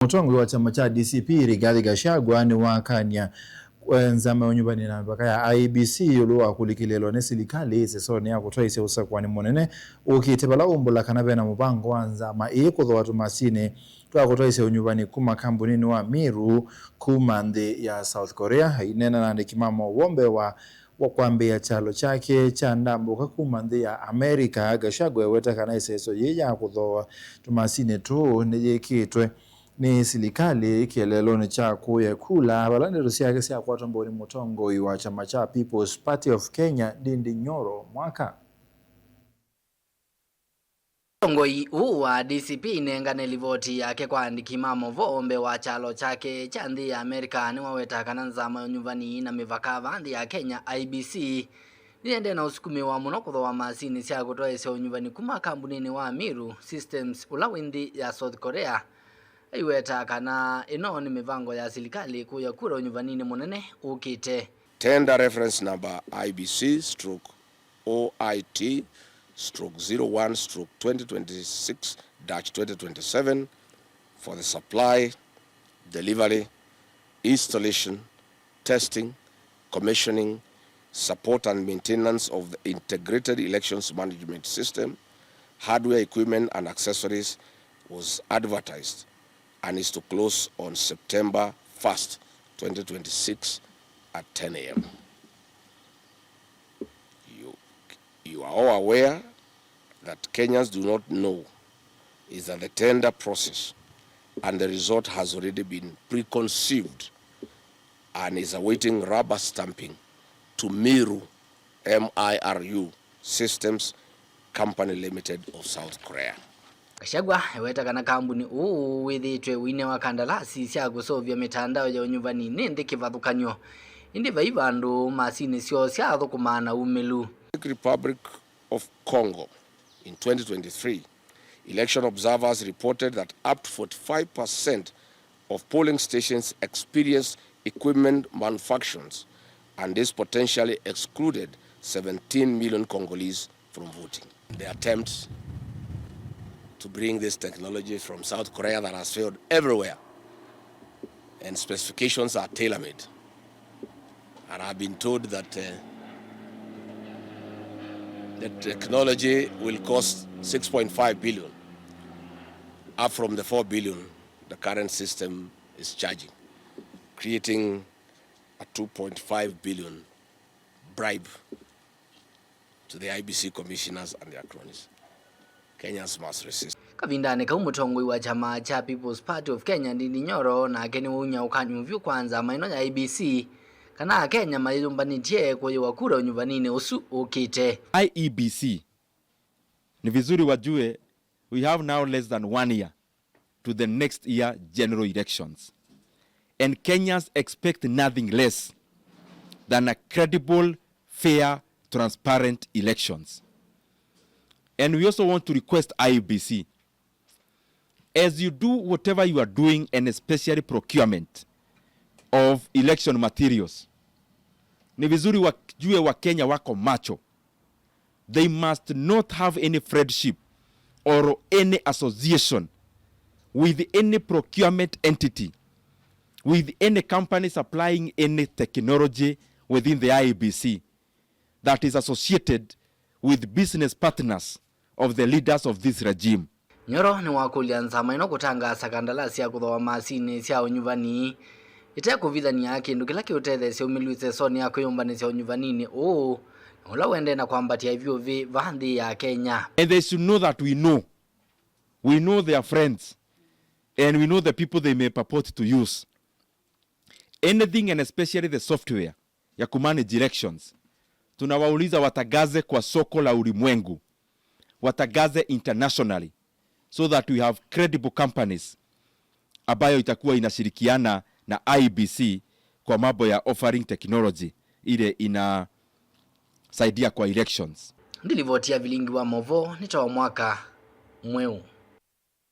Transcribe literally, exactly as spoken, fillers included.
Mũtongoi wa kyama kya D C P, Rigathi Gachagua, nĩwakany'a nzama ya ũnyuvani na mĩvaka ya I E B C ĩũlũ wa kũlikĩlĩĩlwa nĩ silikalĩ ĩsesonĩ ya kũtwaĩsya ũsakũani mũnene ũkĩte, vala ũmbũla kana vena mũvango wa nzama ĩĩ kũthooa tũmasinĩ twa kũtwaĩsya ũnyuvani kuma kambuninĩ wa Miru kuma nthĩ ya South Korea. Aineena na andĩki ma maũvoo mbee wa wa kwambĩĩa kyalo kyake kya ndambũka kuma nthĩ ya America, Gachagua eweta kana ĩseso yĩĩ ya kũthooa tũmasinĩ tũũ nĩyĩkĩtwe nĩ silikalĩ kĩeleelonĩ kya kũya kula, vala ndeto syake syakwatwa mbau nĩ mũtongoi wa kyama kya People's Party of Kenya, Ndindi Nyoro, mwaka. Mũtongoi ũũ wa D C P inengane livoti yake kwa andĩki ma maũvoo mbee wa kyalo kyake kya nthĩ ya America nĩwawetaa kana nzama ya ũnyuvani na mĩvaka vaa nthĩ ya Kenya, I E B C, nĩyendee na ũsukumĩwa mũno kũthooa masinĩ sya kũtwaĩsya ũnyuvani kuma kambuninĩ wa Miru Systems ũla wĩ nthĩ ya South Korea. Aiwetaa kana ĩno nĩ mĩvango ya silikalĩ kũya kura ũnyuvaninĩ mũnene ũkĩte. Tender reference number I B C stroke O I T stroke zero one stroke twenty twenty-six dash twenty twenty-seven for the supply, delivery, installation, testing, commissioning, support and maintenance of the integrated elections management system, hardware, equipment and accessories was advertised and is to close on September first, twenty twenty-six at ten A M. You, you are all aware that Kenyans do not know is that the tender process and the result has already been preconceived and is awaiting rubber stamping to Miru, M I R U Systems Company Limited of South Korea. Gachagua eweta kana kambuni ũũ wĩthĩĩtwe ũinewa kandalasi sya kũseũvya mĩtandao ya ũnyuvani nĩ nthĩ kĩvathũkany'o, ĩndĩ vai vandũ masinĩ syoo syathũkũmaa na umĩlu. Republic of Congo in twenty twenty-three, election observers reported that up to forty-five percent of polling stations experienced equipment malfunctions, and this potentially excluded seventeen million Congolese from voting. The attempt to bring this technology from South Korea that has failed everywhere, and specifications are tailor-made. And I've been told that, uh, the technology will cost six point five billion, up from the four billion the current system is charging, creating a two point five billion bribe to the I E B C commissioners and their cronies. Kenyans must resist. Kavindanĩ kau, mũtongoi wa kyama kya People's Party of Kenya, Ndindi Nyoro, nake nĩwaumya ũkany'o vyũ kwa nzama ĩno ya I E B C kana Akenya mayĩyũmbanĩtye kũyĩwa kura ũnyuvaninĩ ũsu ũkĩte. I E B C, ni vizuri wajue we have now less than one year to the next year general elections. And Kenyans expect nothing less than a credible, fair, transparent elections. And we also want to request I E B C, as you do whatever you are doing, and especially procurement of election materials, ni vizuri wajue Wakenya wako macho. They must not have any friendship or any association with any procurement entity, with any company supplying any technology within the I E B C that is associated with business partners of the leaders of this regime. Nyoro nĩwakũlya nzama ĩno kũtangaasa kandalasi ya kũthooa masinĩ sya ũnyuvani ĩte kũvithany'a kĩndũ kĩla kĩũtetheesya ũmĩlu ĩsesonĩ ya kwĩyũmbanĩsya ũnyuvaninĩ ũũ, na ũla ũendee na kwambatya ĩvyũvĩ vaa nthĩ ya Kenya. And they should know that we know. We know their friends. And we know the people they may purport to use. Anything, and especially the software ya kumanage elections, tunawauliza watangaze kwa soko la ulimwengu, watangaze internationally, so that we have credible companies ambayo itakuwa inashirikiana na I E B C kwa mambo ya offering technology ile inasaidia kwa elections. Ndi livoti ya vilingi wa maũvoo nĩ ta wa mwaka mweũ.